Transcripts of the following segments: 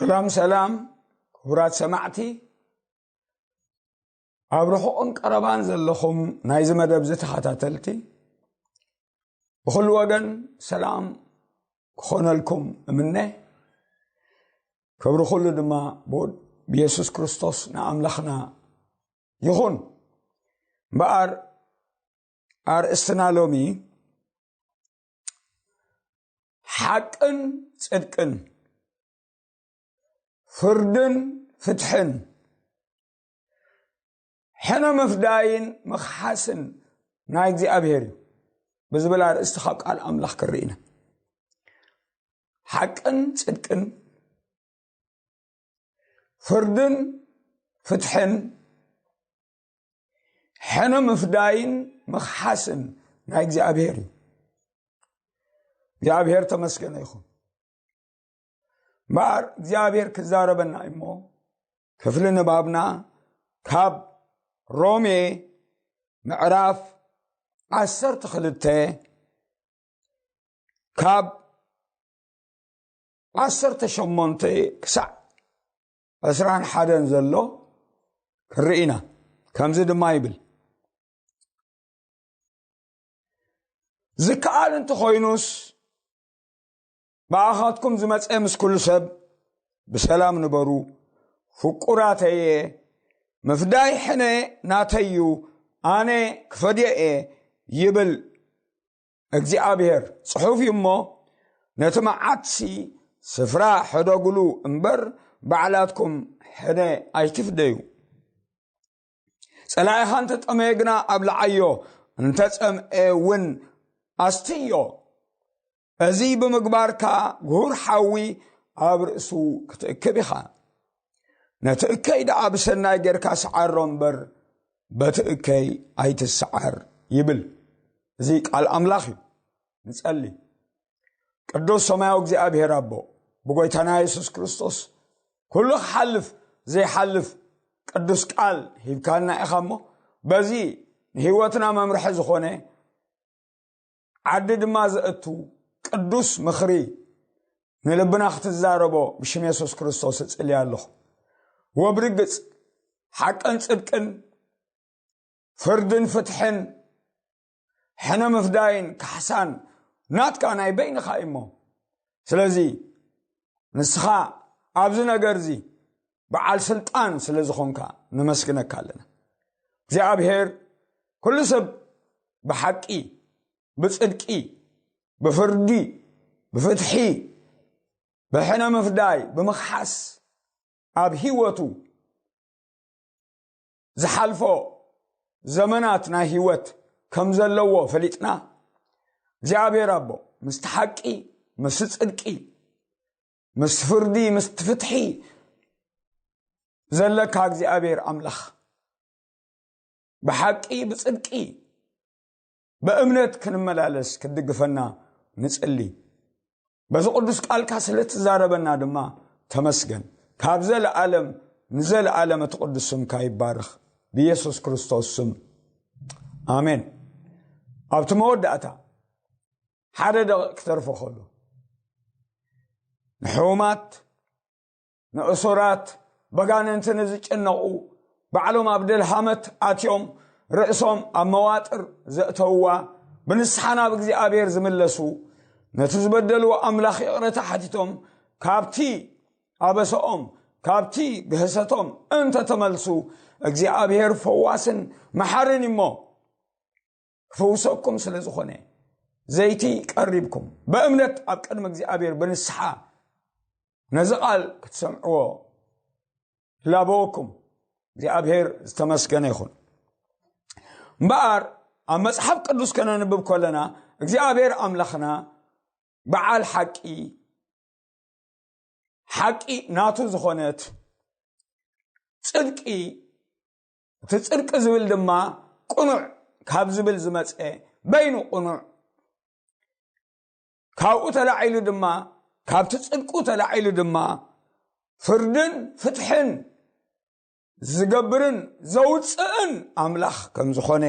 ሰላም ሰላም፣ ክቡራት ሰማዕቲ፣ ኣብ ርሑቕን ቀረባን ዘለኹም ናይዚ መደብ ዝተኸታተልቲ፣ ብኹሉ ወገን ሰላም ክኾነልኩም እምነ። ክብሪ ኩሉ ድማ ብወድ-፣ ብየሱስ ክርስቶስ ንኣምላኽና ይኹን። እምበኣር ኣርእስትና ሎሚ ሓቅን ጽድቅን፣ ፍርድን ፍትሕን፣ ሕነ ምፍዳይን ምኽሓስን ናይ እግዚኣብሔር እዩ ብዝብል ኣርእስቲ ካብ ቃል ኣምላኽ ክርኢ ኢና። ሓቅን ጽድቅን፣ ፍርድን ፍትሕን፣ ሕነ ምፍዳይን ምኽሓስን ናይ እግዚኣብሔር እዩ። እግዚኣብሔር ተመስገነ ይኹን። እምበኣር እግዚኣብሔር ክዛረበና እሞ፣ ክፍሊ ንባብና ካብ ሮሜ ምዕራፍ ዓሰርተ ክልተ፣ ካብ ዓሰርተ ሸሞንተ ክሳዕ ዕስራን ሓደን ዘሎ ክርኢ ኢና። ከምዚ ድማ ይብል፣ ዝከኣል እንተኾይኑስ፣ ብኣኻትኩም ዝመጸ ምስ ኩሉ ሰብ ብሰላም ንበሩ። ፍቁራተየ፣ ምፍዳይ ሕነ ናተይ እዩ፣ ኣነ ክፈድዮ እየ ይብል እግዚኣብሔር። ጽሑፍ እዩ እሞ፣ ነቲ መዓትሲ ስፍራ ሕደጉሉ እምበር፣ ባዕላትኩም ሕነ ኣይትፍደዩ። ጸላኢኻ እንተጠመየ ግና ኣብልዓዮ፣ እንተጸምኤ እውን ኣስትዮ። እዚ ብምግባርካ ግሁር ሓዊ ኣብ ርእሱ ክትእክብ ኢኻ። ነቲ እከይ ደኣ ብሰናይ ጌርካ ስዓሮ እምበር፣ በቲ እከይ ኣይትስዓር ይብል። እዚ ቃል ኣምላኽ እዩ። ንጸሊ። ቅዱስ ሰማያዊ እግዚኣብሔር ኣቦ፣ ብጎይታና የሱስ ክርስቶስ ኩሉ ክሓልፍ ዘይሓልፍ ቅዱስ ቃል ሂብካና ኢኻ እሞ፣ በዚ ንህይወትና መምርሒ ዝኾነ ዓዲ ድማ ዘእቱ ቅዱስ ምኽሪ ንልብና ክትዛረቦ ብሽም የሱስ ክርስቶስ እጽሊ ኣለኹ። ወብርግጽ ሓቅን ጽድቅን፣ ፍርድን ፍትሕን፣ ሕነ ምፍዳይን ካሕሳን ናትካ ናይ በይንኻ እዩ እሞ፣ ስለዚ ንስኻ ኣብዚ ነገር እዚ በዓል ስልጣን ስለ ዝኾንካ ነመስግነካ ኣለና። እግዚኣብሔር ኩሉ ሰብ ብሓቂ፣ ብጽድቂ፣ ብፍርዲ፣ ብፍትሒ፣ ብሕነ ምፍዳይ፣ ብምኽሓስ ኣብ ህይወቱ ዝሓልፎ ዘመናት ናይ ህይወት ከም ዘለዎ ፈሊጥና፣ እግዚኣብሔር ኣቦ ምስቲ ሓቂ፣ ምስቲ ጽድቂ፣ ምስቲ ፍርዲ፣ ምስቲ ፍትሒ ዘለካ እግዚኣብሔር ኣምላኽ፣ ብሓቂ ብጽድቂ ብእምነት ክንመላለስ ክትድግፈና ንጽሊ። በዚ ቅዱስ ቃልካ ስለ ትዛረበና ድማ ተመስገን። ካብ ዘለኣለም ንዘለኣለም እቲ ቅዱስ ስምካ ይባረኽ። ብየሱስ ክርስቶስ ስም፣ ኣሜን። ኣብቲ መወዳእታ ሓደ ደቂቕ ክተርፎ ከሎ፣ ንሕሙማት፣ ንእሱራት፣ በጋንንቲ ንዝጭነቑ፣ ባዕሎም ኣብ ደልሃመት ኣትዮም ርእሶም ኣብ መዋጥር ዘእተውዋ፣ ብንስሓ ናብ እግዚኣብሔር ዝምለሱ፣ ነቲ ዝበደልዎ ኣምላኽ ይቕረታ ሓቲቶም ካብቲ ኣበሰኦም፣ ካብቲ ግህሰቶም እንተተመልሱ፣ እግዚኣብሔር ፈዋስን መሓርን እሞ ክፍውሰኩም ስለ ዝኾነ፣ ዘይቲ ቀሪብኩም ብእምነት ኣብ ቅድሚ እግዚኣብሔር ብንስሓ ነዚ ቃል ክትሰምዕዎ ላበወኩም። እግዚኣብሔር ዝተመስገነ ይኹን። እምበኣር ኣብ መጽሓፍ ቅዱስ ከነንብብ ከለና እግዚኣብሔር ኣምላኽና በዓል ሓቂ፣ ሓቂ ናቱ ዝኾነት ጽድቂ፣ እቲ ጽድቂ ዝብል ድማ ቅኑዕ ካብ ዝብል ዝመጸ፣ በይኑ ቅኑዕ፣ ካብኡ ተላዒሉ ድማ፣ ካብቲ ጽድቁ ተላዒሉ ድማ ፍርድን ፍትሕን ዝገብርን ዘውጽእን ኣምላኽ ከም ዝኾነ፣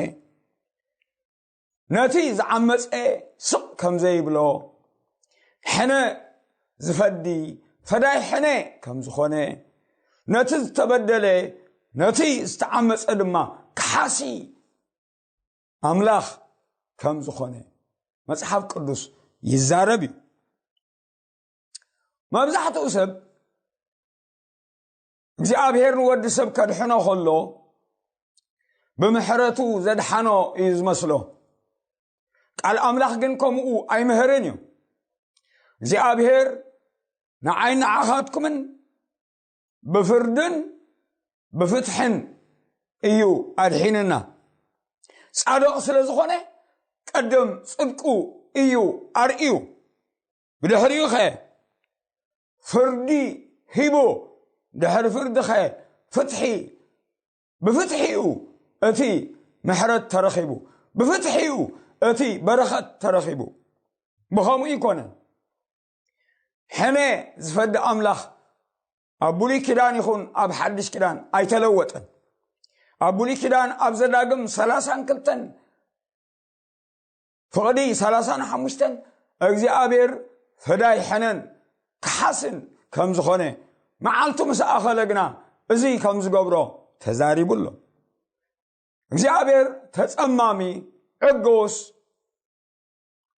ነቲ ዝዓመጸ ስቕ ከም ዘይብሎ፣ ሕነ ዝፈዲ፣ ፈዳይ ሕነ ከም ዝኾነ፣ ነቲ ዝተበደለ፣ ነቲ ዝተዓመጸ ድማ ክሓሲ ኣምላኽ ከም ዝኾነ መጽሓፍ ቅዱስ ይዛረብ እዩ። መብዛሕትኡ ሰብ እግዚኣብሔር ንወዲ ሰብ ከድሕኖ ከሎ ብምሕረቱ ዘድሓኖ እዩ ዝመስሎ። ቃል ኣምላኽ ግን ከምኡ ኣይምህርን እዩ። እግዚኣብሔር ንዓይ ንዓኻትኩምን ብፍርድን ብፍትሕን እዩ ኣድሒንና። ጻድቕ ስለ ዝኾነ ቀደም ጽድቁ እዩ ኣርእዩ። ብድሕሪኡ ኸ ፍርዲ ሂቡ፣ ድሕሪ ፍርዲ ኸ ፍትሒ፣ ብፍትሒኡ እቲ ምሕረት ተረኺቡ፣ ብፍትሒኡ እቲ በረኸት ተረኺቡ። ብኸምኡ ይኮነን። ሕነ ዝፈዲ ኣምላኽ ኣብ ብሉይ ኪዳን ይኹን ኣብ ሓድሽ ኪዳን ኣይተለወጠን። ኣብ ብሉይ ኪዳን ኣብ ዘዳግም ሰላሳን ክልተን ፍቕዲ ሰላሳን ሓሙሽተን እግዚኣብሔር ፈዳይ ሕነን ክሓስን ከም ዝኾነ፣ መዓልቱ ምስ ኣኸለ ግና እዚ ከም ዝገብሮ ተዛሪቡ ኣሎ። እግዚኣብሔር ተጸማሚ ዕጉስ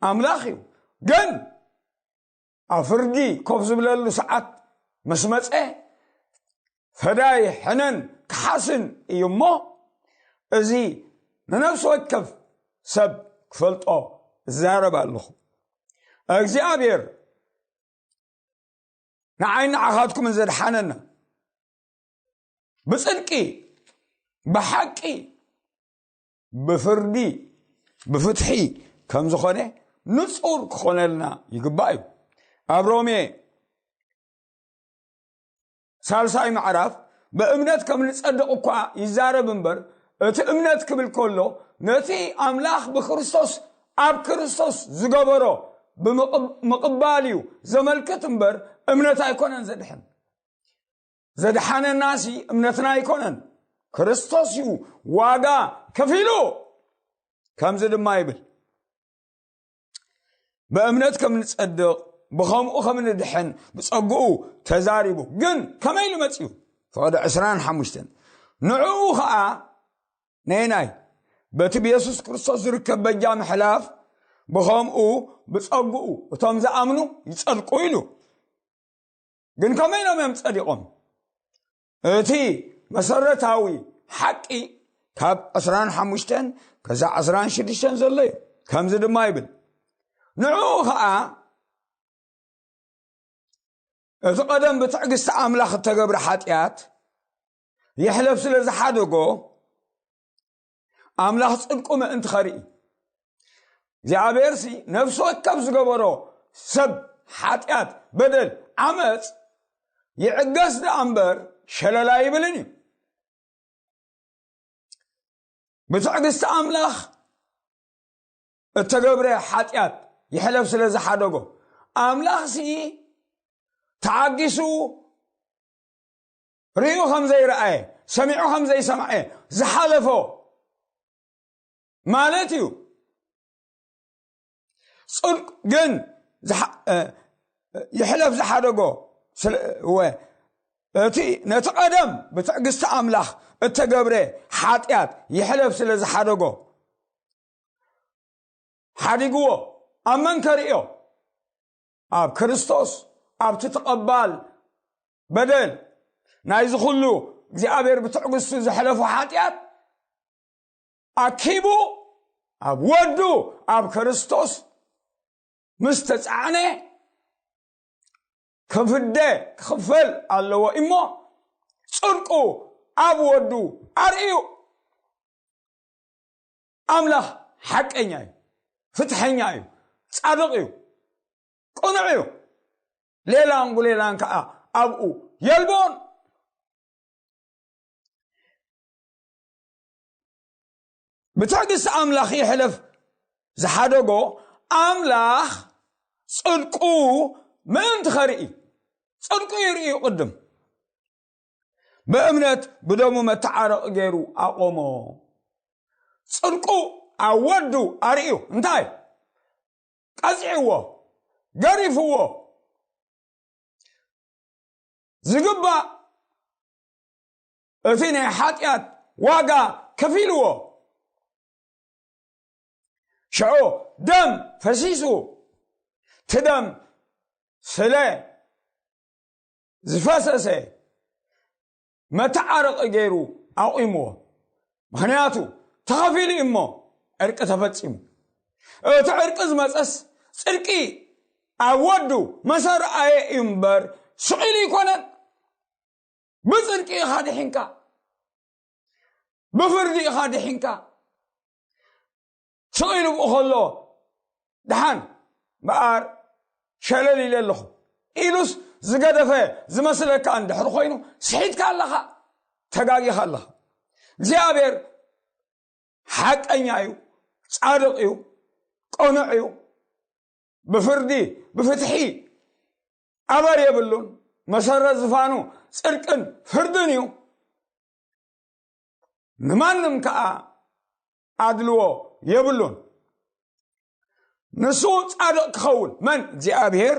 ኣምላኽ እዩ። ግን ኣብ ፍርዲ ኮፍ ዝብለሉ ሰዓት ምስ መጸ ፈዳይ ሕነን ክሓስን እዩ እሞ፣ እዚ ንነፍሲ ወከፍ ሰብ ክፈልጦ እዛረብ ኣለኹ። እግዚኣብሔር ንዓይ ንዓኻትኩምን ዘድሓነና ብጽድቂ፣ ብሓቂ፣ ብፍርዲ፣ ብፍትሒ ከም ዝኾነ ንጹር ክኾነልና ይግባእ እዩ። ኣብ ሮሜ ሳልሳይ ምዕራፍ ብእምነት ከም ንጸድቕ እኳ ይዛረብ እምበር፣ እቲ እምነት ክብል ከሎ ነቲ ኣምላኽ ብክርስቶስ፣ ኣብ ክርስቶስ ዝገበሮ ብምቕብ-፣ ምቕባል እዩ ዘመልክት እምበር፣ እምነት ኣይኮነን ዘድሕን። ዘድሓነናሲ እምነትና ኣይኮነን፣ ክርስቶስ እዩ ዋጋ ከፊሉ። ከምዚ ድማ ይብል፣ ብእምነት ከም ንጸድቕ፣ ብኸምኡ ከም ንድሕን ብጸግኡ ተዛሪቡ። ግን ከመይ ኢሉ መጺኡ? ፍቕዲ ዕስራን ሓሙሽተን፣ ንዕኡ ኸኣ ነየናይ? በቲ ብየሱስ ክርስቶስ ዝርከብ በጃ ምሕላፍ፣ ብኸምኡ ብጸግኡ እቶም ዝኣምኑ ይጸድቁ ኢሉ። ግን ከመይ ኢሎም እዮም ጸዲቖም? እቲ መሰረታዊ ሓቂ ካብ ዕስራን ሓሙሽተን ክሳዕ ዕስራን ሽዱሽተን ዘሎ እዩ። ከምዚ ድማ ይብል፣ ንዕኡ ኸኣ እቲ ቀደም ብትዕግስቲ ኣምላኽ እተገብረ ሓጢኣት ይሕለፍ ስለ ዝሓደጎ፣ ኣምላኽ ጽድቁ ምእንቲ ኸርኢ፣ እግዚኣብሔርሲ ነፍሲ ወከፍ ዝገበሮ ሰብ ሓጢኣት፣ በደል፣ ዓመፅ ይዕገስ ደኣ እምበር ሸለል ኣይብልን እዩ። ብትዕግስቲ ኣምላኽ እተገብረ ሓጢኣት ይሕለፍ ስለ ዝሓደጎ፣ ኣምላኽሲ ተዓጊሱ ርእዩ ከም ዘይረኣየ፣ ሰሚዑ ከም ዘይሰምዐ ዝሓለፎ ማለት እዩ። ጽድቅ ግን ዝሓ-፣ እ፣ ይሕለፍ ዝሓደጎ ስለ-፣ ወ-፣ እቲ ነቲ ቀደም ብትዕግስቲ ኣምላኽ እተገብረ ሓጢኣት ይሕለፍ ስለ ዝሓደጎ ሓዲግዎ። ኣብ መን ከርእዮ? ኣብ ክርስቶስ፣ ኣብቲ ተቐባል በደል ናይዚ ኩሉ እግዚኣብሔር ብትዕግስቱ ዘሕለፎ ሓጢኣት ኣኪቡ ኣብ ወዱ ኣብ ክርስቶስ ምስ ተጻዕነ ክፍደ ክኽፈል ኣለዎ እሞ ጽድቁ ኣብ ወዱ ኣርእዩ። ኣምላኽ ሓቀኛ እዩ፣ ፍትሐኛ እዩ፣ ጻድቕ እዩ፣ ቅኑዕ እዩ። ሌላን ጉሌላን ከኣ ኣብኡ የልቦን። ብትዕግስቲ ኣምላኽ ይሕለፍ ዝሓደጎ ኣምላኽ ጽድቁ ምእንቲ ኸርኢ፣ ጽድቁ ይርእዩ ቅድም። ብእምነት ብደሙ መተዓረቒ ገይሩ ኣቖሞ። ጽድቁ ኣብ ወዱ ኣርእዩ። እንታይ? ቀጺዕዎ፣ ገሪፍዎ። ዝግባእ እቲ ናይ ሓጢኣት ዋጋ ከፊልዎ። ሽዑ ደም ፈሲሱ፣ እቲ ደም ስለ ዝፈሰሰ መተዓረቂ ገይሩ ኣቑምዎ። ምኽንያቱ ተኸፊሉ እዩ እሞ ዕርቂ ተፈጺሙ። እቲ ዕርቂ ዝመጸስ ጽድቂ ኣብ ወዱ መሰረኣየ እዩ እምበር ስቕ ኢሉ ኣይኮነን። ብጽድቂ ኢኻ ድሒንካ፣ ብፍርዲ ኢኻ ድሒንካ። ስቕ ኢሉ ብኡ ከሎ ደሓን እምበኣር ሸለል ኢለ ኣለኹ ኢሉስ ዝገደፈ ዝመስለካ እንድሕር ኮይኑ ስሒትካ ኣለኻ፣ ተጋጊኻ ኣለኻ። እግዚኣብሔር ሓቀኛ እዩ፣ ጻድቕ እዩ፣ ቅኑዕ እዩ። ብፍርዲ ብፍትሒ ኣበር የብሉን። መሰረት ዝፋኑ ጽድቅን ፍርድን እዩ። ንማንም ከኣ ኣድልዎ የብሉን። ንሱ ጻድቕ ክኸውን መን እግዚኣብሔር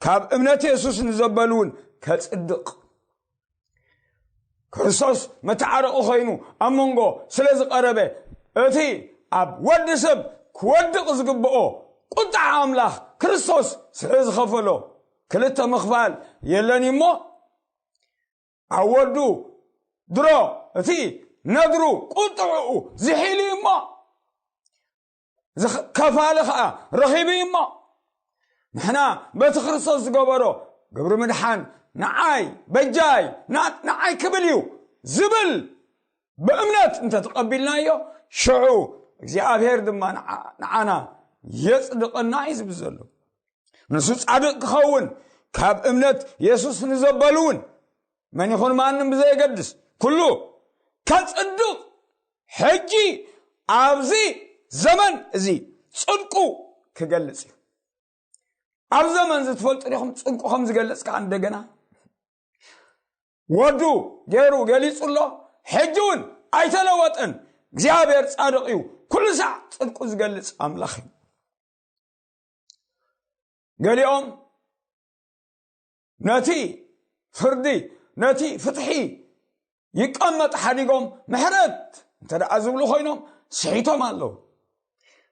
ካብ እምነት የሱስ ንዘበሉ እውን ከጽድቕ። ክርስቶስ መተዓረቂ ኮይኑ ኣብ መንጎ ስለ ዝቐረበ፣ እቲ ኣብ ወዲ ሰብ ክወድቕ ዝግብኦ ቁጣ ኣምላኽ ክርስቶስ ስለ ዝኸፈሎ፣ ክልተ ምኽፋል የለን እሞ፣ ኣብ ወዱ ድሮ እቲ ነድሩ ቁጥዕኡ ዝሒሉ እሞ፣ ዝኸ-፣ ከፋሊ ኸዓ ረኺቡ እዩ እሞ፣ ንሕና በቲ ክርስቶስ ዝገበሮ ግብሪ ምድሓን ንዓይ በጃይ ና-፣ ንዓይ ክብል እዩ ዝብል ብእምነት እንተተቐቢልናዮ፣ ሽዑ እግዚኣብሔር ድማ ንዓ-፣ ንዓና የጽድቐና እዩ ዝብል ዘሎ። ንሱ ጻድቕ ክኸውን ካብ እምነት የሱስ ንዘበሉ እውን መን ይኹን ማንም ብዘየገድስ ኩሉ ከጽድቕ ሕጂ ኣብዚ ዘመን እዚ ጽድቁ ክገልጽ እዩ። ኣብ ዘመን እዚ ትፈልጡ ዲኹም ጽድቁ ከም ዝገልጽ ከኣ እንደገና ወዱ ገይሩ ገሊጹ ኣሎ። ሕጂ እውን ኣይተለወጠን። እግዚኣብሔር ጻድቕ እዩ። ኩሉ ሳዕ ጽድቁ ዝገልጽ ኣምላኽ እዩ። ገሊኦም ነቲ ፍርዲ፣ ነቲ ፍትሒ ይቀመጥ ሓዲጎም ምሕረት እንተ ደኣ ዝብሉ ኮይኖም ስሒቶም ኣለዉ።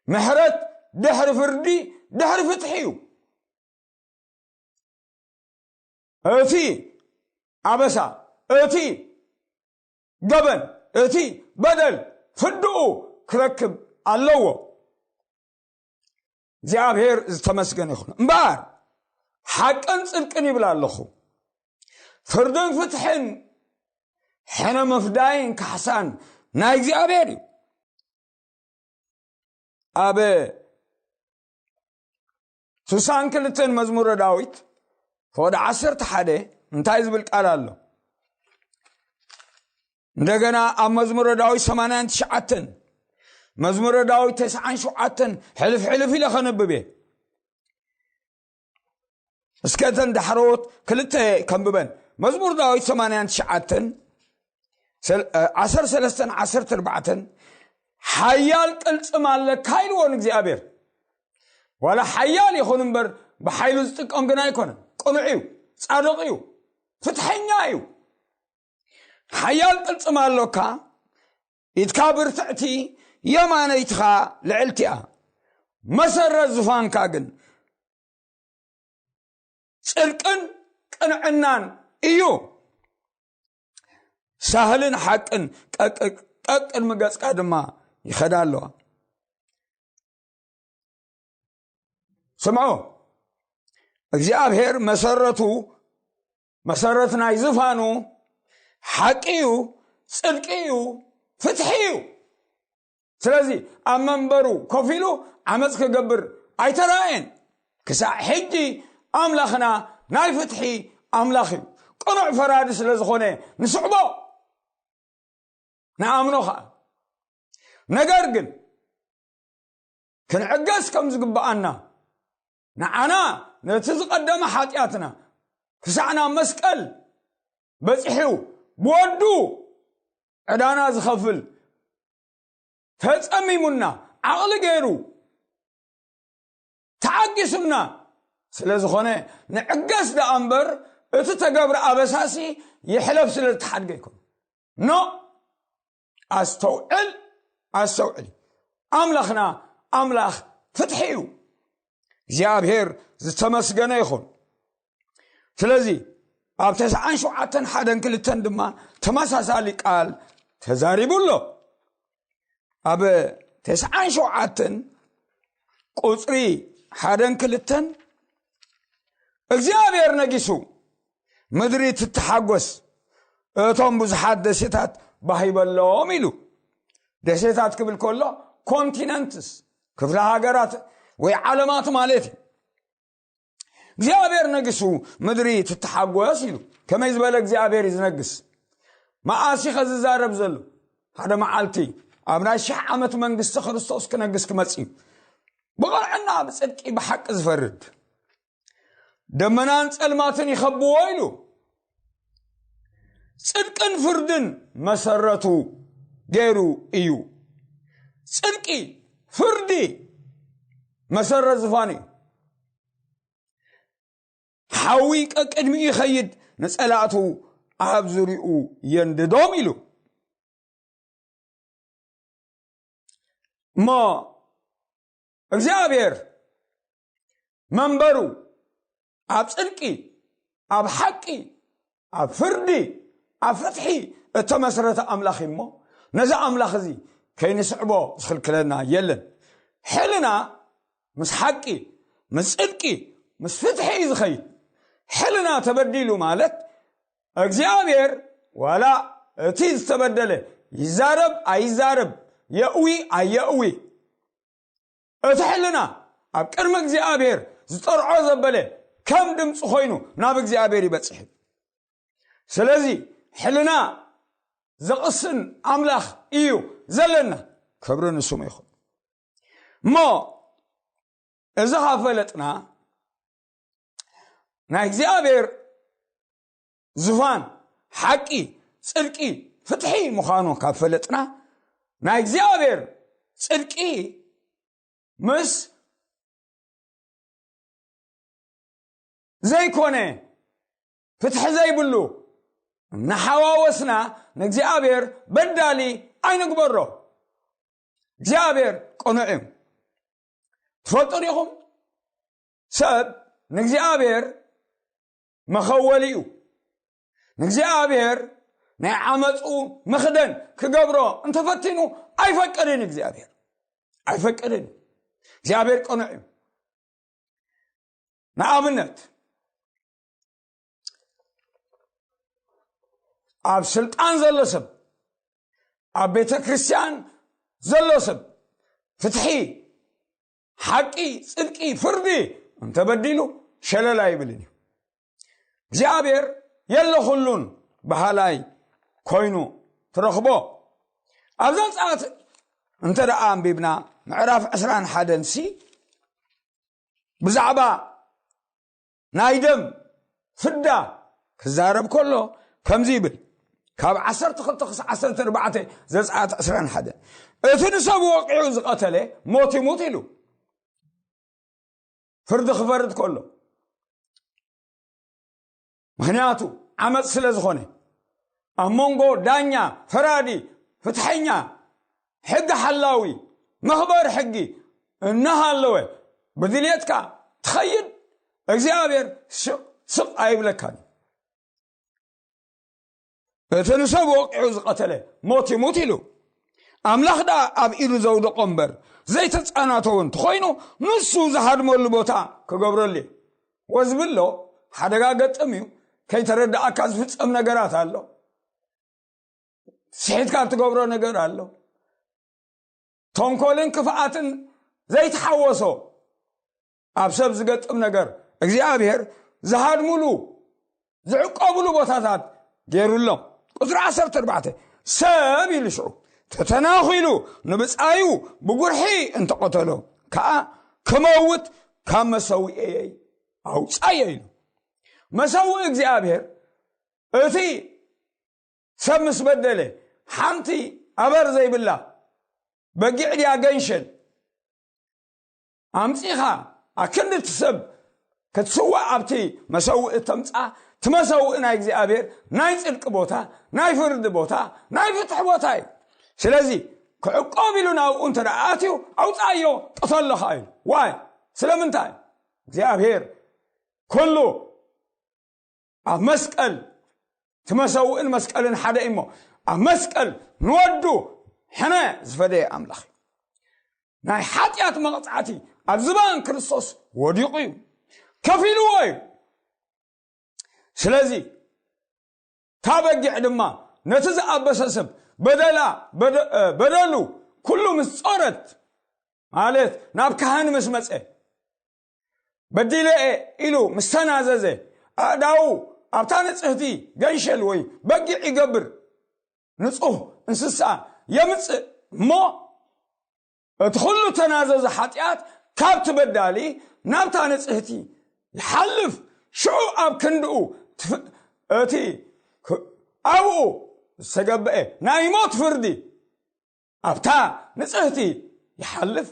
ምሕረት ድሕሪ ፍርዲ፣ ድሕሪ ፍትሒ እዩ። እቲ ኣበሳ፣ እቲ ገበን፣ እቲ በደል ፍርድኡ ክረክብ ኣለዎ። እግዚኣብሔር ዝተመስገነ ይኹን። እምበኣር ሓቅን ጽድቅን ይብል ኣለኹ። ፍርድን ፍትሕን ሕነ ምፍዳይን ካሕሳን ናይ እግዚኣብሔር እዩ። ኣብ ስሳን ክልተን መዝሙረ ዳዊት ፈወደ ዓሰርተ ሓደ እንታይ ዝብል ቃል ኣሎ? እንደገና ኣብ መዝሙረ ዳዊት ሰማንያን ትሽዓተን፣ መዝሙረ ዳዊት ተስዓን ሸውዓተን ሕልፍ ሕልፍ ኢለ ከንብብ እየ። እስከ እተን ዳሕረዎት ክልተ ከንብበን። መዝሙር ዳዊት ሰማንያን ትሽዓተን፣ ሰል-፣ እ፣ ዓሰርተ ሰለስተን ዓሰርተ ኣርባዕተን፣ ሓያል ቅልጽም ኣለካ ኢልዎ ንእግዚኣብሔር። ዋላ ሓያል ይኹን እምበር ብሓይሉ ዝጥቀም ግን ኣይኮነን። ቅኑዕ እዩ፣ ጻድቕ እዩ፣ ፍትሐኛ እዩ። ሓያል ቅልጽም ኣሎካ፣ ኢድካ ብርትዕቲ፣ የማነይትኻ ልዕልቲ እያ። መሰረት ዙፋንካ ግን ጽድቅን ቅንዕናን እዩ። ሳህልን ሓቅን ቀቅ-፣ ቀቅድሚ ገጽካ ድማ ይኸዳ ኣለዋ። ስምዑ፣ እግዚኣብሔር መሰረቱ፣ መሰረት ናይ ዝፋኑ ሓቂ እዩ፣ ጽድቂ እዩ፣ ፍትሒ እዩ። ስለዚ ኣብ መንበሩ ኮፍ ኢሉ ዓመፅ ክገብር ኣይተራእየን። ክሳዕ ሕጂ ኣምላኽና ናይ ፍትሒ ኣምላኽ እዩ። ቅኑዕ ፈራዲ ስለ ዝኾነ ንስዕቦ፣ ንኣምኖ ኸዓ። ነገር ግን ክንዕገስ ከም ዝግብኣና፣ ንዓና ነቲ ዝቐደመ ሓጢኣትና ክሳዕ ናብ መስቀል በጺሑ ብወዱ ዕዳና ዝኸፍል ተጸሚሙና፣ ዓቕሊ ገይሩ ተዓጊሱና ስለ ዝኾነ፣ ንዕገስ ደኣ እምበር እቲ ተገብረ ኣበሳሲ ይሕለፍ ስለ ዝተሓድገ ይኮን። ኖ፣ ኣስተውዕል፣ ኣስተውዕል። ኣምላኽና ኣምላኽ ፍትሒ እዩ። እግዚኣብሔር ዝተመስገነ ይኹን። ስለዚ ኣብ ተስዓን ሸውዓተን ሓደን ክልተን ድማ ተመሳሳሊ ቃል ተዛሪቡ ኣሎ። ኣብ ተስዓን ሸውዓተን ቁጽሪ ሓደን ክልተን እግዚኣብሔር ነጊሱ፣ ምድሪ ትተሓጎስ፣ እቶም ብዙሓት ደሴታት ባህ ይበሎም ኢሉ። ደሴታት ክብል ከሎ ኮንቲነንትስ፣ ክፍለ ሃገራት ወይ ዓለማት ማለት እዩ። እግዚኣብሔር ነጊሱ፣ ምድሪ ትተሓጎስ ኢሉ። ከመይ ዝበለ እግዚኣብሔር እዩ ዝነግስ? መኣስ ኢኸ ዝዛረብ ዘሎ? ሓደ መዓልቲ ኣብ ናይ ሽሕ ዓመት መንግስቲ ክርስቶስ ክነግስ ክመጽእ እዩ። ብቕንዕና፣ ብጽድቂ፣ ብሓቂ ዝፈርድ። ደመናን ጸልማትን ይኸብዎ ኢሉ። ጽድቅን ፍርድን መሰረቱ ገይሩ እዩ። ጽድቂ፣ ፍርዲ መሰረት ዝፋኑ እዩ። ሓዊ ቀቅድሚኡ ይኸይድ፣ ንጸላእቱ ኣብ ዙሪኡ የንድዶም ኢሉ። እሞ እግዚኣብሔር መንበሩ ኣብ ጽድቂ፣ ኣብ ሓቂ፣ ኣብ ፍርዲ፣ ኣብ ፍትሒ እተመስረተ ኣምላኽ እዩ። እሞ ነዚ ኣምላኽ እዚ ከይንስዕቦ ዝኽልክለና የለን። ሕልና ምስ ሓቂ፣ ምስ ጽድቂ፣ ምስ ፍትሒ እዩ ዝኸይድ። ሕልና ተበዲሉ ማለት እግዚኣብሔር ዋላ እቲ ዝተበደለ ይዛረብ ኣይዛረብ፣ የእዊ ኣየእዊ፣ እቲ ሕልና ኣብ ቅድሚ እግዚኣብሔር ዝጠርዖ ዘበለ ከም ድምፂ ኮይኑ ናብ እግዚኣብሔር ይበፅሕ። ስለዚ ሕልና ዘቕስን ኣምላኽ እዩ ዘለና። ክብሪ ንስሙ ይኹን። እሞ እዚ ካብ ፈለጥና፣ ናይ እግዚኣብሔር ዙፋን ሓቂ፣ ጽድቂ፣ ፍትሒ ምዃኑ ካብ ፈለጥና፣ ናይ እግዚኣብሔር ጽድቂ ምስ ዘይኮነ፣ ፍትሒ ዘይብሉ እናሓዋወስና ንእግዚኣብሔር በዳሊ ኣይንግበሮ። እግዚኣብሔር ቅኑዕ እዩ። ትፈልጡ ዲኹም? ሰብ ንእግዚኣብሔር መኸወሊ እዩ። ንእግዚኣብሔር ናይ ዓመፁ መኽደን ክገብሮ እንተፈቲኑ ኣይፈቅድን። እግዚኣብሔር ኣይፈቅድን። እግዚኣብሔር ቅኑዕ እዩ። ንኣብነት፣ ኣብ ስልጣን ዘሎ ሰብ፣ ኣብ ቤተ ክርስቲያን ዘሎ ሰብ ፍትሒ፣ ሓቂ፣ ጽድቂ፣ ፍርዲ እንተበዲሉ ሸለል ኣይብልን እዩ። እግዚኣብሔር የለ ኩሉን በሃላይ ኮይኑ ትረኽቦ። ኣብ ዘጸኣት እንተ ደኣ ኣንቢብና፣ ምዕራፍ ዕስራን ሓደን ሲ ብዛዕባ ናይ ደም ፍዳ ክዛረብ ከሎ ከምዚ ይብል። ካብ ዓሰርተ ክልተ ክሳዕ ዓሰርተ ኣርባዕተ ዘጸኣት ዕስራን ሓደን፣ እቲ ንሰብ ወቂዑ ዝቐተለ ሞት ይሙት ኢሉ ፍርዲ ክፈርድ ከሎ፣ ምኽንያቱ ዓመፅ ስለ ዝኾነ፣ ኣብ መንጎ ዳኛ፣ ፈራዲ፣ ፍትሐኛ፣ ሕጊ ሓላዊ፣ መኽበሪ ሕጊ እናሃለወ ብድልየትካ ትኸይድ፣ እግዚኣብሔር ስቕ ስቕ ኣይብለካን። እቲ ንሰብ ወቂዑ ዝቐተለ ሞት ይሙት ኢሉ፣ ኣምላኽ ደኣ ኣብ ኢዱ ዘውደቆ እምበር ዘይተጻናተወ እንተኾይኑ፣ ንሱ ዝሃድመሉ ቦታ ክገብረሉ እዩ። ወዝብሎ ሓደጋ ገጥም እዩ። ከይተረዳእካ ዝፍጸም ነገራት ኣሎ። ስሒትካ እትገብሮ ነገር ኣሎ። ተንኮልን ክፍኣትን ዘይተሓወሶ ኣብ ሰብ ዝገጥም ነገር እግዚኣብሔር ዝሃድምሉ፣ ዝዕቀብሉ ቦታታት ገይሩሎም። ቁፅሪ ዓሰርተ ኣርባዕተ፣ ሰብ ኢሉ ሽዑ ተተናኺሉ ንብፃዩ ብጉርሒ እንተቐተሎ ከዓ ክመውት ካብ መሰውእየይ ኣውፃዮ ኢሉ። መሰውእ እግዚኣብሔር እቲ ሰብ ምስ በደለ ሓንቲ ኣበር ዘይብላ በጊዕ ድያ ገንሸል ኣምጺኻ ኣክንዲ እቲ ሰብ ክትስዋእ ኣብቲ መሰውእ እተምጻ እቲ መሰውኢ ናይ እግዚኣብሔር ናይ ጽድቂ ቦታ፣ ናይ ፍርዲ ቦታ፣ ናይ ፍትሒ ቦታ እዩ። ስለዚ ክዕቆብ ኢሉ ናብኡ እንተ ደኣ ኣትዩ፣ ኣውጻዮ፣ ቅተሎ ኸኣ ኢሉ። ዋይ? ስለምንታይ? እግዚኣብሔር ኩሉ ኣብ መስቀል፣ እቲ መሰውእን መስቀልን ሓደ እሞ፣ ኣብ መስቀል ንወዱ ሕነ ዝፈደየ ኣምላኽ እዩ። ናይ ሓጢኣት መቕጻዕቲ ኣብ ዝባን ክርስቶስ ወዲቑ እዩ፣ ከፊልዎ እዩ። ስለዚ እታ በጊዕ ድማ ነቲ ዝኣበሰ ሰብ በደላ፣ በደ-፣ እ፣ በደሉ ኩሉ ምስ ጾረት፣ ማለት ናብ ካህን ምስ መጸ፣ በዲለ እየ ኢሉ ምስ ተናዘዘ፣ ኣእዳዉ ኣብታ ንጽህቲ ገንሸል ወይ በጊዕ ይገብር፣ ንጹህ እንስሳ የምጽእ እሞ፣ እቲ ኩሉ ተናዘዘ ሓጢኣት ካብቲ በዳሊ ናብታ ንጽህቲ ይሓልፍ። ሽዑ ኣብ ክንድኡ ትፍ-፣ እቲ ክ-፣ ኣብኡ ዝተገብአ ናይ ሞት ፍርዲ ኣብታ ንጽህቲ ይሓልፍ።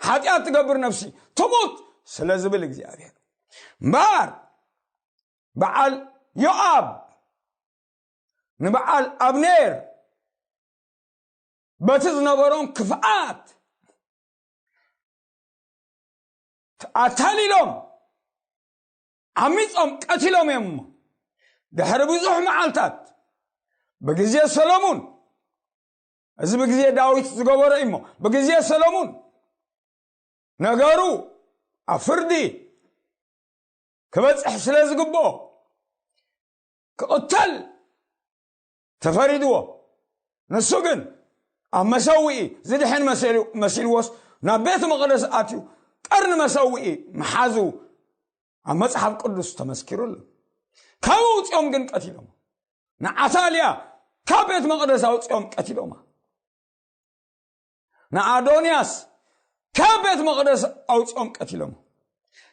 ሓጢኣት ትገብር ነፍሲ ትሙት ስለ ዝብል እግዚኣብሔር። እምበኣር በዓል ዮኣብ ንበዓል ኣብኔር በቲ ዝነበሮም ክፍኣት ኣታሊሎም ዓሚጾም ቀቲሎም እዮም። እሞ ድሕሪ ብዙሕ መዓልታት ብግዜ ሰሎሙን፣ እዚ ብግዜ ዳዊት ዝገበሮ እዩ። እሞ ብግዜ ሰሎሙን ነገሩ ኣብ ፍርዲ ክበጽሕ ስለ ዝግብኦ ክቕተል ተፈሪድዎ። ንሱ ግን ኣብ መሰውኢ ዝድሕን መሲሉ-፣ መሲልዎስ ናብ ቤት መቕደስ ኣትዩ ቀርኒ መሰውኢ ምሓዙ ኣብ መጽሓፍ ቅዱስ ተመስኪሩ ኣሎ። ካብኡ ውጽኦም ግን ቀቲሎም። ንዓታልያ ካብ ቤት መቕደስ ኣውጽኦም ቀቲሎማ። ንኣዶንያስ ካብ ቤት መቕደስ ኣውጽኦም ቀቲሎም።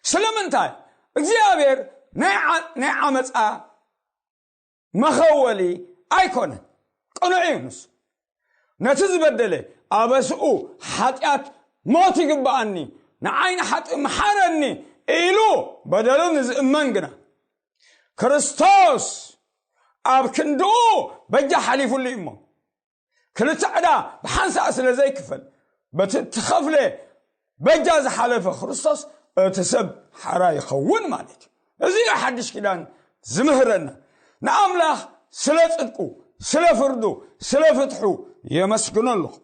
ስለምንታይ? እግዚኣብሔር ናይ ዓ-፣ ናይ ዓመፃ መኸወሊ ኣይኮነን። ቅኑዕ እዩ ንሱ። ነቲ ዝበደለ ኣበስኡ ሓጢኣት ሞት ይግብኣኒ፣ ንዓይ ንሓጥእ መሓረኒ ኢሉ በደሉ ንዝእመን ግና ክርስቶስ ኣብ ክንድኡ በጃ ሓሊፉሉ እዩ። እሞ ክልተ ዕዳ ብሓንሳእ ስለ ዘይክፈል፣ በቲ እትኸፍለ በጃ ዝሓለፈ ክርስቶስ እቲ ሰብ ሓራ ይኸውን ማለት እዩ። እዚ እዩ ሓድሽ ኪዳን ዝምህረና። ንኣምላኽ ስለ ጽድቁ፣ ስለ ፍርዱ፣ ስለ ፍትሑ የመስግኖ ኣለኹ።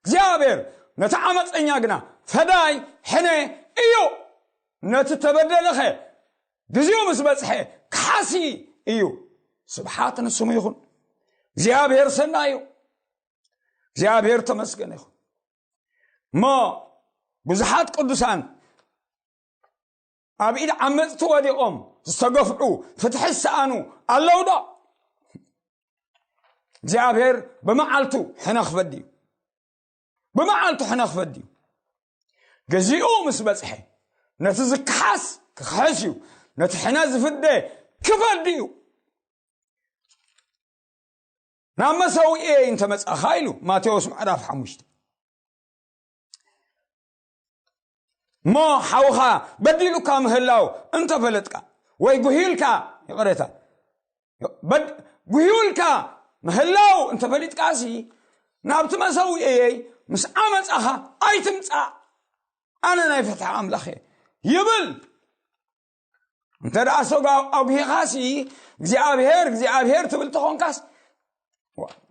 እግዚኣብሔር ነቲ ዓመፀኛ ግና ፈዳይ ሕነ እዩ። ነቲ ተበደለኸ ግዜኡ ምስ በጽሐ ክሓሲ እዩ። ስብሓት ንስሙ ይኹን። እግዚኣብሔር ሰናይ እዩ። እግዚኣብሔር ተመስገነ ይኹን። እሞ ብዙሓት ቅዱሳን ኣብ ኢድ ዓመፅቲ ወዲቖም ዝተገፍዑ፣ ፍትሒ ዝሰኣኑ ኣለዉ ዶ? እግዚኣብሔር ብመዓልቱ ሕነ ክፈዲ እዩ። ብመዓልቱ ሕነ ክፈዲ እዩ። ግዜኡ ምስ በጽሐ ነቲ ዝከሓስ ክኸሕስ እዩ፣ ነቲ ሕነ ዝፍደ ክፈዲ እዩ። ናብ መሰውኤ እንተመጻኻ ኢሉ ማቴዎስ ምዕራፍ ሓሙሽተ። እሞ ሓውኻ በዲሉካ ምህላው እንተፈለጥካ፣ ወይ ጉሂልካ፣ ይቕሬታ፣ በድ-፣ ጉሂውልካ ምህላው እንተፈሊጥካሲ፣ ናብቲ መሰውኤየይ ምስ ዓመጻኻ ኣይትምጻእ፣ ኣነ ናይ ፍትሒ ኣምላኽ እየ ይብል። እንተ ደኣ ሰው ኣጉሂኻሲ እግዚኣብሔር እግዚኣብሔር ትብል ተኾንካስ፣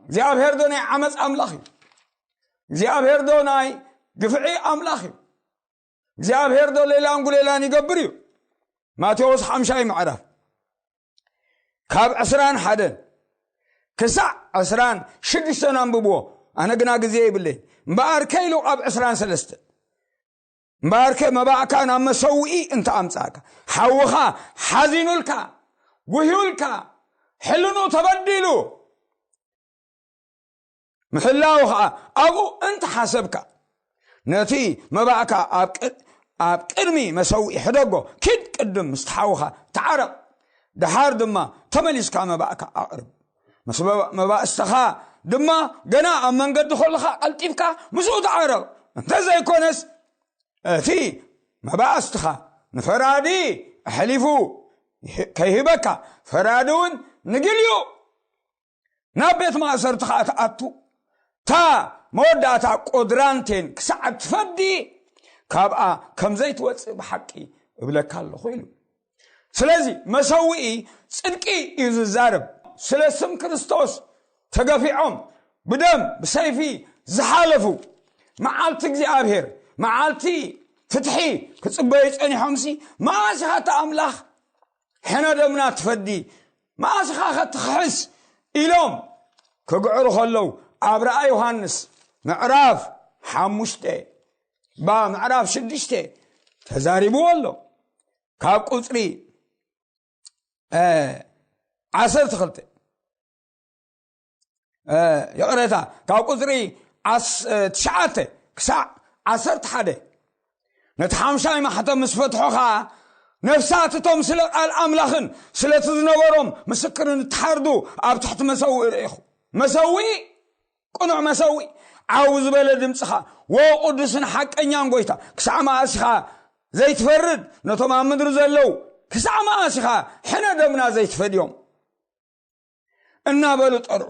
እግዚኣብሔር ዶ ናይ ዓመፅ ኣምላኽ እዩ? እግዚኣብሔር ዶ ናይ ግፍዒ ኣምላኽ እዩ? እግዚኣብሔር ዶ ሌላን ጉሌላን ይገብር እዩ? ማቴዎስ ሓምሻይ ምዕራፍ ካብ ዕስራን ሓደን ክሳዕ ዕስራን ሽዱሽተን ኣንብብዎ። ኣነ ግና ግዜ ይብለይ። እምበኣር ከኢሉ ኣብ ዕስራን ሰለስተን እምበኣርከ መባእካ ናብ መሰውኢ እንተ ኣምጻእካ፣ ሓውኻ ሓዚኑልካ፣ ጉህዩልካ፣ ሕልኑ ተበዲሉ፣ ምሕላው ኸዓ ኣብኡ እንተ ሓሰብካ፣ ነቲ መባእካ ኣብ ቅ-፣ ኣብ ቅድሚ መሰውኢ ሕደጎ። ኪድ ቅድም ምስቲ ሓውኻ ተዓረቕ፣ ደሓር ድማ ተመሊስካ መባእካ ኣቕርብ። ምስ መባ-፣ መባእስትኻ ድማ ገና ኣብ መንገዲ ከለኻ ቀልጢፍካ ምስኡ ተዓረቕ። እንተ ዘይኮነስ፣ እቲ መባእስትኻ ንፈራዲ ኣሕሊፉ ከይህበካ፣ ፈራዲ እውን ንግል እዩ። ናብ ቤት ማእሰርቲ ኸኣ ትኣቱ፣ እታ መወዳእታ ቁድራንቴን ክሳዕ እትፈዲ፣ ካብኣ ከም ዘይትወጽእ ብሓቂ እብለካ ኣለኹ ኢሉ። ስለዚ መሰውኢ ጽድቂ እዩ ዝዛረብ። ስለ ስም ክርስቶስ ተገፊዖም ብደም ብሰይፊ ዝሓለፉ፣ መዓልቲ እግዚኣብሔር፣ መዓልቲ ፍትሒ ክጽበዩ ጸኒሖምሲ፣ መኣስ ኢኻ እታ ኣምላኽ ሕነ ደምና ትፈዲ፣ መኣስ ኢኻ ኸትኽሕስ ኢሎም ክግዕሩ ከለዉ፣ ኣብ ራእይ ዮሃንስ ምዕራፍ ሓሙሽተ፣ ባ ምዕራፍ ሽዱሽተ ተዛሪብዎ ኣሎ። ካብ ቁጽሪ እ፣ ዓሰርተ ክልተ፣ እ፣ ይቕሬታ፣ ካብ ቁጽሪ ዓስ-፣ እ፣ ትሽዓተ ክሳዕ ዓሰርተ ሓደ፣ ነቲ ሓምሻይ ማሕተም ምስ ፈትሖ ኸኣ፣ ነፍሳት እቶም ስለ ቃል ኣምላኽን ስለቲ ዝነበሮም ምስክርን እተሓርዱ ኣብ ትሕቲ መሰውኢ ርኢኹ። መሰውኢ፣ ቅኑዕ መሰውኢ፣ ዓው ዝበለ ድምጽኻ፣ "ወ ቅዱስን ሓቀኛን ጐይታ፣ ክሳዕ መኣስ ኢኻ ዘይትፈርድ? ነቶም ኣብ ምድሪ ዘለዉ ክሳዕ መኣስ ኢኻ ሕነ ደምና ዘይትፈድዮም?" እናበሉ ጠርዑ።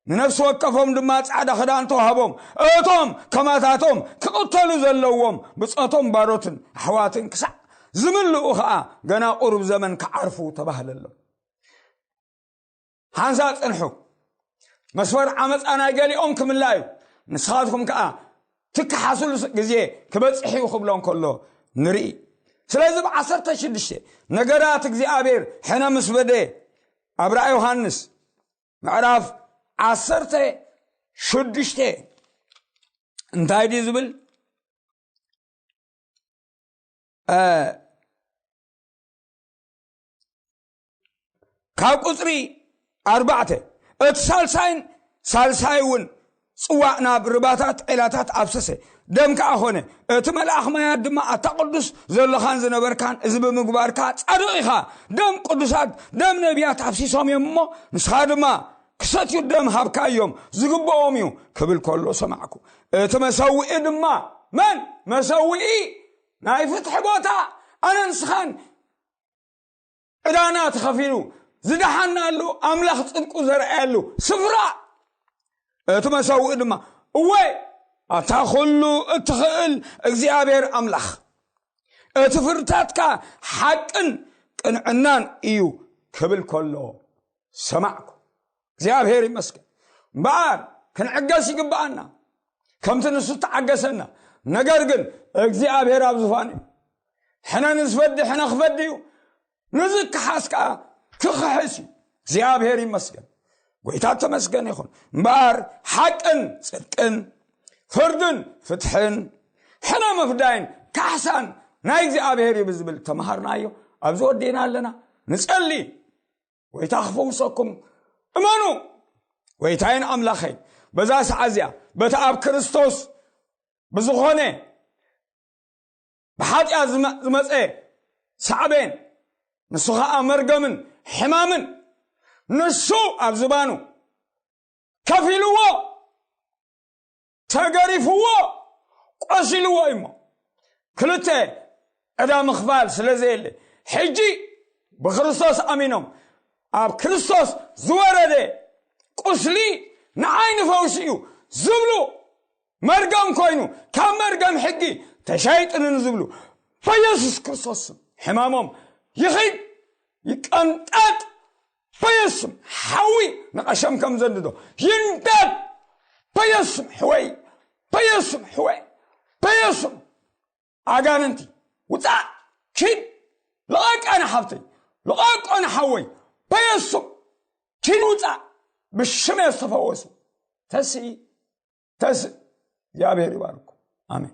ንነፍሲ ወከፎም ድማ ጻዕዳ ክዳን ተዋህቦም። እቶም ከማታቶም ክቕተሉ ዘለዎም ብጾቶም ባሮትን ኣሕዋትን ክሳዕ ዝምልኡ ኸኣ፣ ገና ቁሩብ ዘመን ክዓርፉ ተባህለሎም። ሓንሳእ ጽንሑ። መስመር ዓመጻ ናይ ገሊኦም ክምላእ እዩ። ንስኻትኩም ከኣ ትከሓሱሉ ግዜ ክበጽሕ እዩ ክብሎ እንከሎ ንርኢ። ስለዚ ብ ዓሰርተ ሽዱሽተ ነገራት እግዚኣብሔር ሕነ ምስ በደ፣ ኣብ ራእይ ዮሃንስ ምዕራፍ ዓሰርተ ሽዱሽተ እንታይ ድዩ ዝብል? እ፣ ካብ ቁጽሪ ኣርባዕተ፣ እቲ ሳልሳይን ሳልሳይ እውን ጽዋእ ናብ ርባታት ዒላታት ኣፍሰሰ። ደም ከኣ ኾነ። እቲ መልኣኽ ማያት ድማ፣ "ኣታ ቅዱስ ዘለኻን ዝነበርካን፣ እዚ ብምግባርካ ጻድቕ ኢኻ። ደም ቅዱሳት፣ ደም ነቢያት ኣፍሲሶም እዮም እሞ፣ ንስኻ ድማ ክሰትዩ ደም ሃብካዮም፣ ዝግብኦም እዩ" ክብል ከሎ ሰማዕኩ። እቲ መሰውኢ ድማ፣ መን? መሰውኢ ናይ ፍትሒ ቦታ፣ ኣነ ንስኻን ዕዳና ተኸፊሉ ዝደሓናሉ፣ ኣምላኽ ጽድቁ ዘርኣየሉ ስፍራ። እቲ መሰውኢ ድማ፣ "እወ፣ ኣታ ኹሉ እትኽእል እግዚኣብሔር ኣምላኽ፣ እቲ ፍርድታትካ ሓቅን ቅንዕናን እዩ" ክብል ከሎ ሰማዕኩ። እግዚኣብሔር ይመስገን። እምበኣር ክንዕገስ ይግብኣና፣ ከምቲ ንሱ ተዓገሰና። ነገር ግን እግዚኣብሔር ኣብ ዝፋን እዩ። ሕነ ንዝፈዲ ሕነ ክፈዲ እዩ፣ ንዝከሓስ ከኣ ክኽሕስ እዩ። እግዚኣብሔር ይመስገን። ጐይታ ተመስገን ይኹን። እምበኣር ሓቅን ጽድቅን፣ ፍርድን ፍትሕን፣ ሕነ ምፍዳይን ካሕሳን ናይ እግዚኣብሔር እዩ ብዝብል ተምሃርናዮ ኣብዚ ወዲእና ኣለና። ንጸሊ። ጐይታ ክፈውሰኩም እመኑ። ጐይታይን ኣምላኸይን፣ በዛ ሰዓት እዚኣ በቲ ኣብ ክርስቶስ ብዝኾነ ብሓጢኣት ዝመ-፣ ዝመጸ ሳዕቤን፣ ንሱ ኸኣ መርገምን ሕማምን፣ ንሱ ኣብ ዝባኑ ከፊልዎ፣ ተገሪፍዎ፣ ቆሲልዎ እሞ፣ ክልተ ዕዳ ምኽፋል ስለ ዘየለ፣ ሕጂ ብክርስቶስ ኣሚኖም ኣብ ክርስቶስ ዝወረደ ቁስሊ ንዓይ ንፈውሲ እዩ ዝብሉ፣ መርገም ኮይኑ ካብ መርገም ሕጊ ተሻይጥኒ ንዝብሉ፣ በኢየሱስ ክርስቶስ ስም ሕማሞም ይኺድ፣ ይቀንጠጥ። በኢየሱስ ስም ሓዊ ንቐሸም ከም ዘንድዶ ይንደድ። በኢየሱስ ስም ሕወይ፣ በኢየሱስ ስም ሕወይ፣ በኢየሱስ ስም ኣጋንንቲ ውጻእ፣ ኪድ። ልቐቃ ንሓፍተይ፣ ልቐቆ ንሓወይ፣ በኢየሱስ ስም ኪድ ውጻእ። ብሽም ዝተፈወሱ ተስኢ፣ ተስእ። እግዚኣብሔር ይባርኩም። ኣሜን።